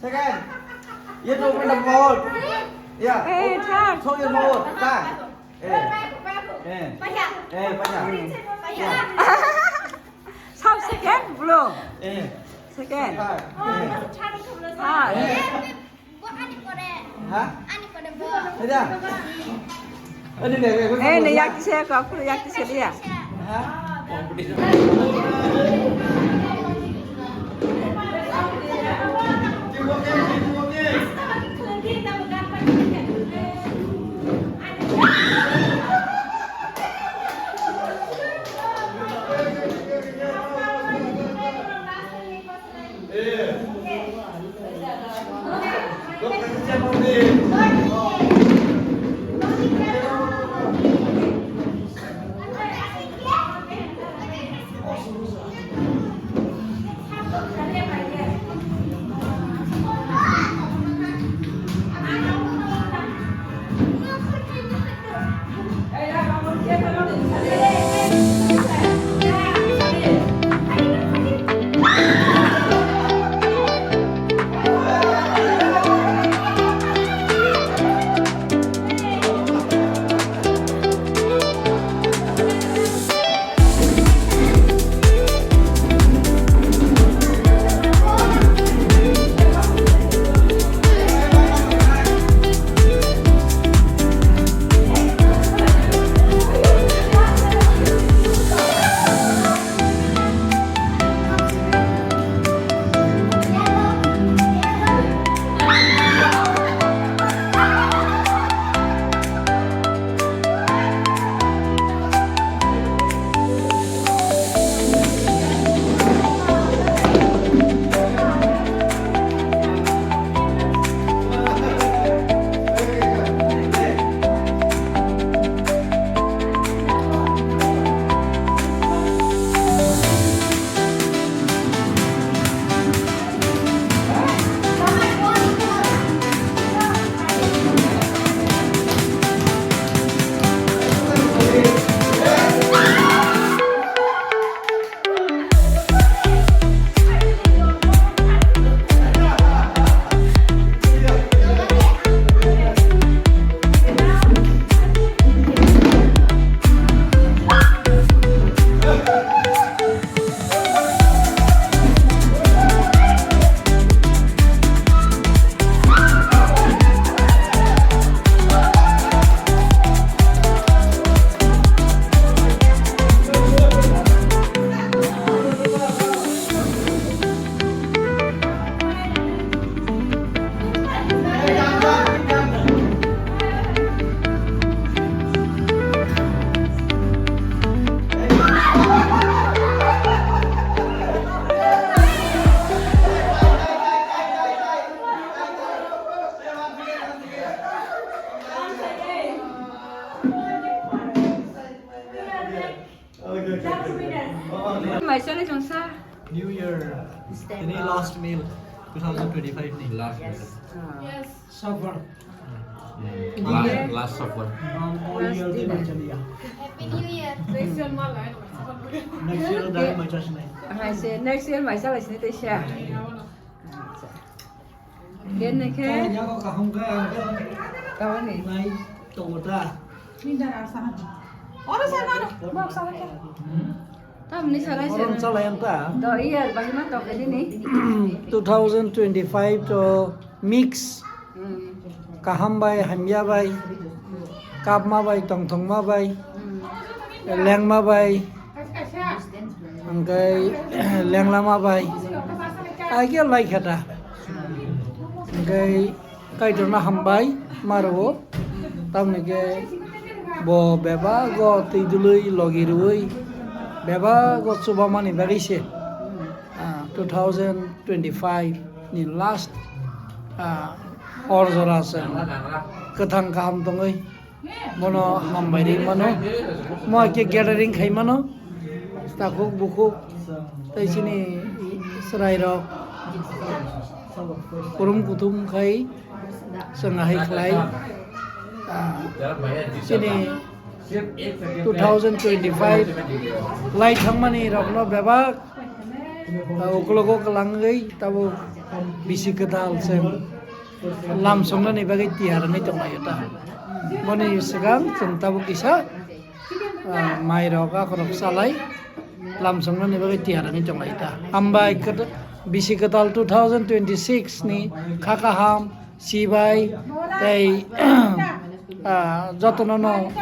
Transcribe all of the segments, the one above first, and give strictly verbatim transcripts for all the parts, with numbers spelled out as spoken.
Second. Ye to open the mouth. Yeah. Eh, third. Show your mouth. Ta. Eh. Eh. Eh, paisa. Sab second, bro. Eh. Second. Third. Eh. Third. Eh. Ha? Ani pore. Ani pore bo. Aja. Ani ne, ne, ne, eh, ne, yak se, ko, ko yak se dia. Ha? Kaisa lai jongsa. New Year. Ini last meal two thousand twenty-five ni. Last meal. Yes. Supper. Last, last supper. Happy New Year. Next year dari mai chas nai. Hai se, next year mai chas nai te sha. Kene khe. Tamo ni. Nai tongo ta. Oro sana, bok sana khe. Tamni sana se. Oro chalai ang ta. Do iya, bahima to khe ni. Two thousand twenty-five to mix. Kaham bai, hamya bai, kapma bai, tongthokma bai, lengma bai, hingkai lenglama bai, aike lai khe ta. Hingkai Kaitorno hambai ma rwo, tamni khe bo bebak o twi dului logi rwui bebak o chubamani bagwi se, ah, two thousand twenty-five ni last, ah, hor jora se kwthang kaham tongwi bono hambai ri mano, mo khe gathering khai mano, takhuk bukhuk tei chini chwrairok kurum kuthum khai chwng ahai khlai, ah, chini two thousand twenty-five lai thangmani rokno bebak, ah, uklogo kwlangwi tabuk bisi kwtal chwng lam songnani bagwi tiyar wngwi tonglaio ta. Boni swkang chwng tabuk kisa, ah, mairok akhorok chalai lam songnani bagwi tiyar wngwi tonglaio ta. Hambai kwt-, bisi kwtal two thousand twenty-six ni kha kaham, chibai tei, ah, jotono no,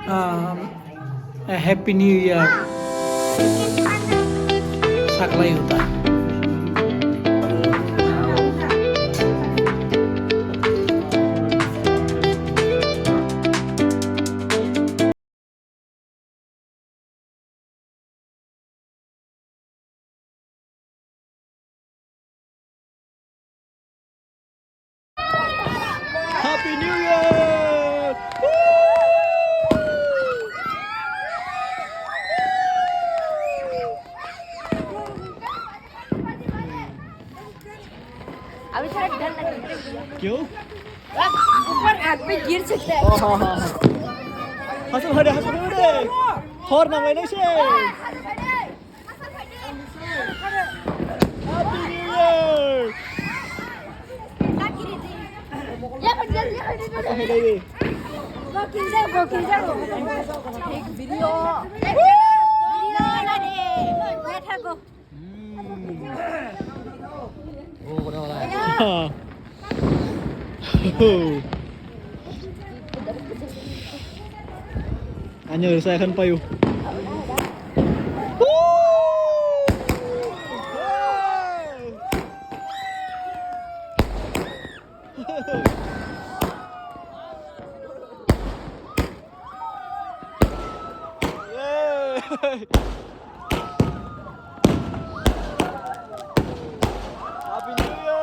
ah, Happy New Year saklai uta. Happy New Year! अभी थोड़ा डर लग रहा है। क्यों? ऊपर आग पे गिर सकता है। हाँ, हाँ, हाँ, हाँ। हंसो हटे, हंसो हटे। हर ना मैंने से। Happy New Year! हंसो हटे। एक video। एक video ना रे। बैठा को। Anyo sa kan payo. Yay! Happy New Year!